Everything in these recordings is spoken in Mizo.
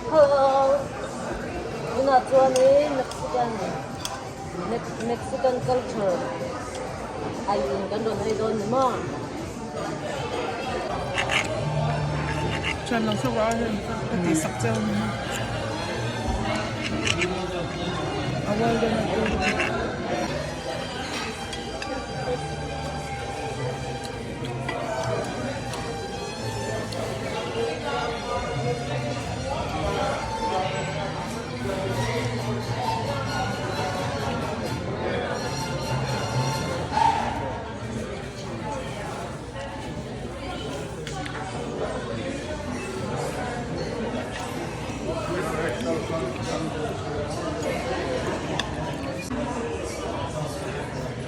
Hello. Tunah chuanin Mexican Mexican culture aiin kan rawn ei dawn ni maw? Thian lo hlauh a hei ka tih sak cheu ni maw? A well done a tu.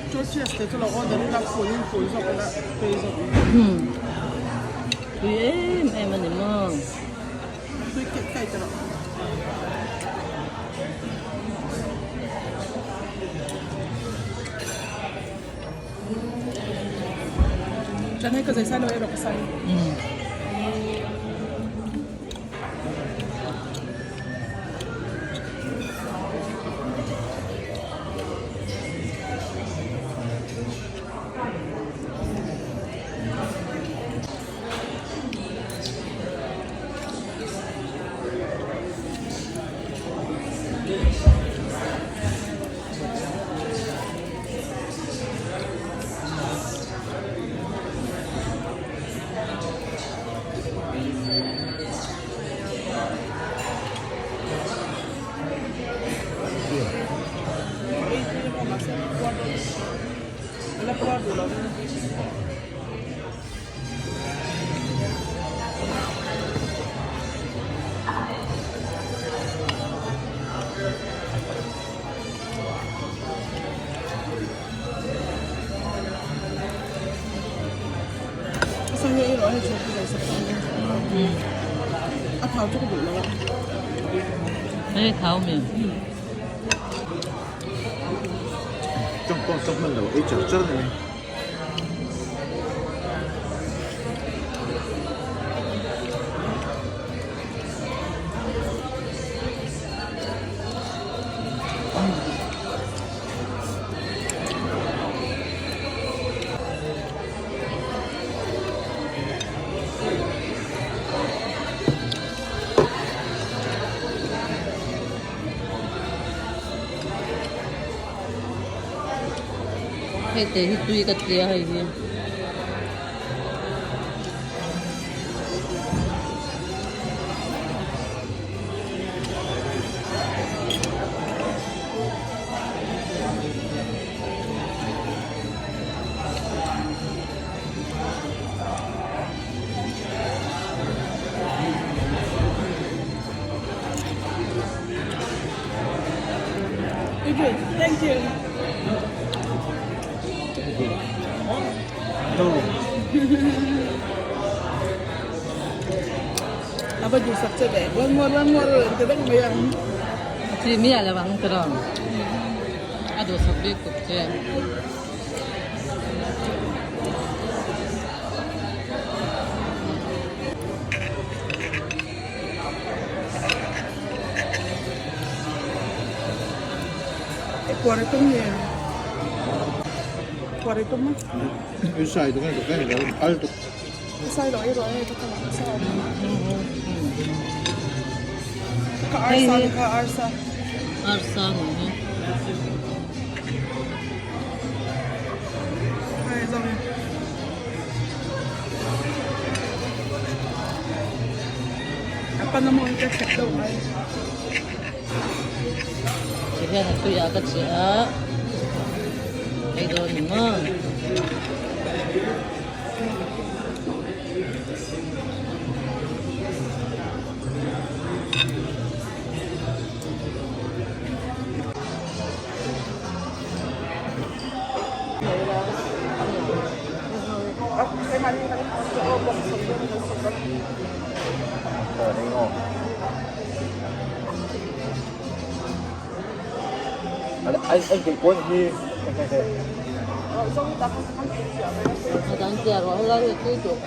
Tortillas te chu lo order ila full in full zawk ila phei zawk ila. Tui em em a ni maw. Tui keih keih ta rawh. Chuan hei ka zei sai lo erawh ka sai. A thau chu ka duh lo a. Hei thau mi. Trong pawh trong hman lo ei char char ni. Hei te hi tui ka tia hei hi. Good. Thank you. No. Ava duhsak che ve. One more, one more ti vek mai ang. Chi mi a lo ang tiraw. A duhsak bik tuk che. Puar i tum nge? Puar i tum a? I sai tuk e, ka al tuk. I sai lo ei rawh e, ka tawng a sa awm. Ka arsa ni kha arsa. Arsa ni hi. Hei zawng. A pan a mawi ka khat deuh mai. Tihian a tuiah ka chiah a, ei dawn ni maw? Anh cái cuốn hi. A dang chiah rawh helai hi a tui duh.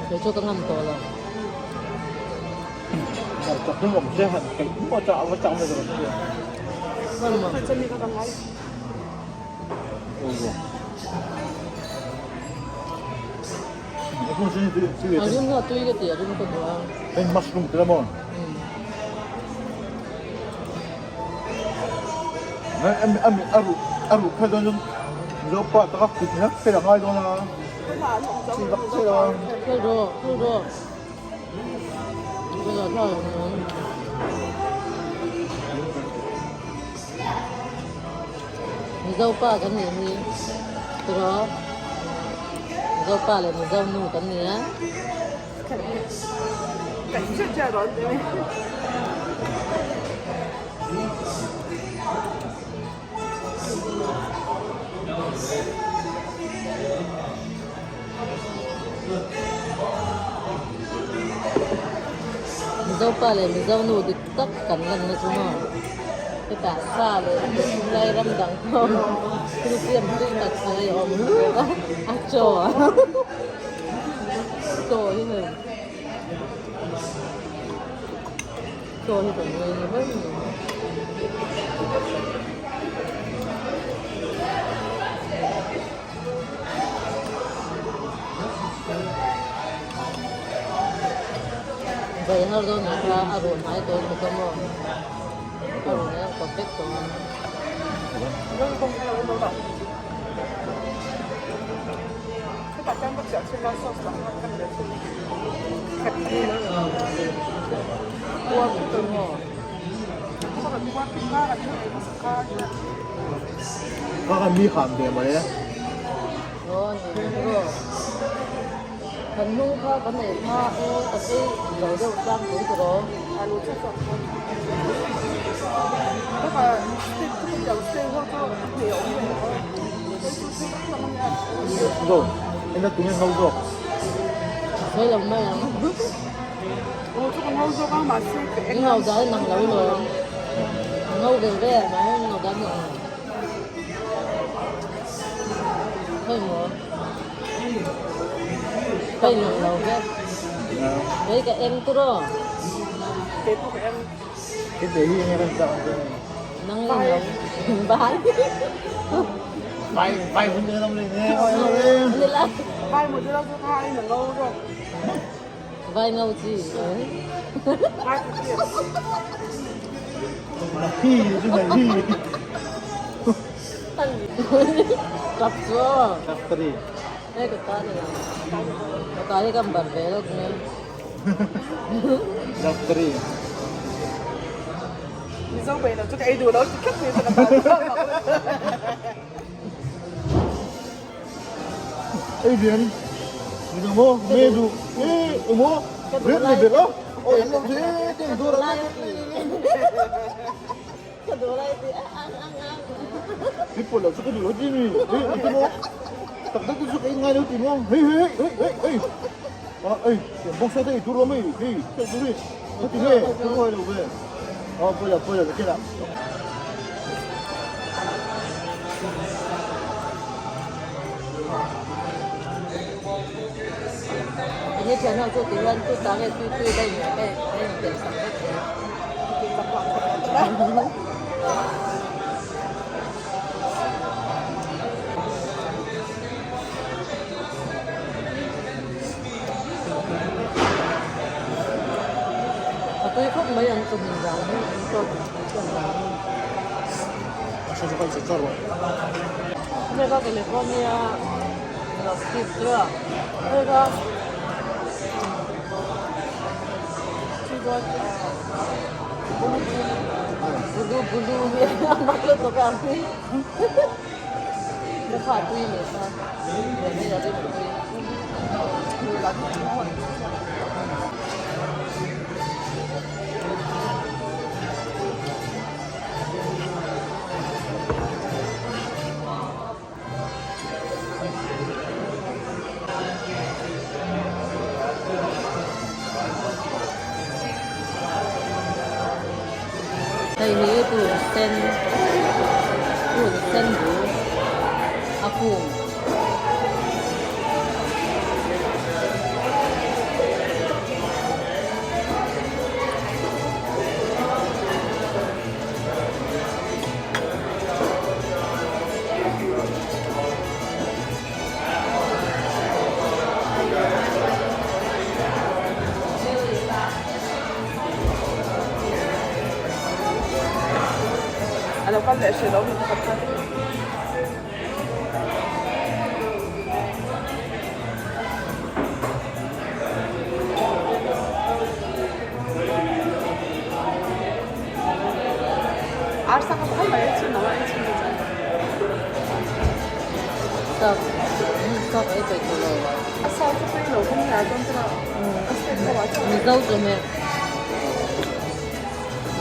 Kei chu ka ngam tawh lo. A rim kha tui ka ti a rim ka duh a. Mushroom te maw? A ruh a ruh phei dawn chuan Mizo pa taka kut hlak phei a ngai dawn a. Chi vak chiah lo a. Phel rawh phel rawh. Phel rawh thla lo ang. Mizo pa kan nih hi tiraw Mizo pa leh Mizo nu kan ni a. Mizo pa leh Mizo nu dik tak kan lanna chu maw hetah sa leh lai ram dang pawh thil siam tui tak tak a awm hluk a a chaw a chaw hi hei chaw hi kan ngei ni ber mai. Zai har dawn ah kha a rawn hnai tawh bawk a maw a rawn en kawp vek tawh ang. Kha kha mi han ve mai e. Aw ni emaw kan hnung kha kan ei hma e ka ei lo deuh tlangpui tawh rawh. Zo eng a tunge ngho zawk. Sawi lo mai ang. Ngho dan nang lo lawm. Ngho ve ve mai ngho dan nang lo. Hei maw. Hei nang lo vek. Hei ka eng turaw. Cái gì nghe bên trong chứ. Nang lo. Bai. Vai vai hun te lam le ne. Ni la. Vai một đứa đâu khai là ngâu rồi. Vai ngâu chi. Vai cái gì? Hi chứ này hi. Tap chu. Factory. Hei ka ta ni. Ka ta hi kan bar ve lawk nia. Factory. Mizo bai lo chu ka ei duh lo ti khep mai chu ka ta. Ei bien. Ni mo me du. E mo. Ret ni be lo. Oi em lo thế tiền du ra. Ka duh lai ti ang ang ang. People lo chu ka duh lo ti mi. Ei ti mo. Tak tak chu ka in ngai lo ti mo. Hei hei hei hei hei. À ei, tiền bốc xe thế tu lo mi. Hei, thế tu đi. Thế ti me, tu lo lo ve. À bây giờ bây giờ cái nào. Enge thian ho chu ti hian chu ta nge tui tui daih nge nge nge in tel sak vek zel. A tui khawp mai ang chu hmun zang hi an tawk chuan dan. Hei ka California Steve chu a hei ka Bulu bulu hi a mak lutuk a ang hi ka kha tui leh kha hei a rim tui. Hei hi purun sen purun sen bul a kung. A lo kal leh hreh lo mi pakhat kha. Arsa kha phal mai a chhun lo a ei chhun lo chuan. Sak sak ei peih tawh lo. A sa chu tui lo kawng nia chuan tuna a step ho ah chuan. Mizo chawhmeh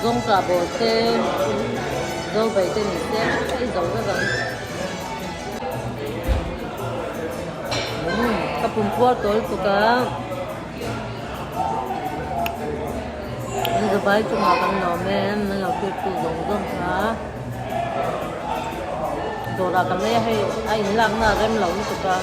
zawngtah bawr te zo bai te ni se ei zo vek ang. Umm ka pum puar tawl tuk a. Dubai chungah kan lawm e min lo tirtu zawng zawng kha dawrah ka mai a hei a inlakna a rem lo lutuk a.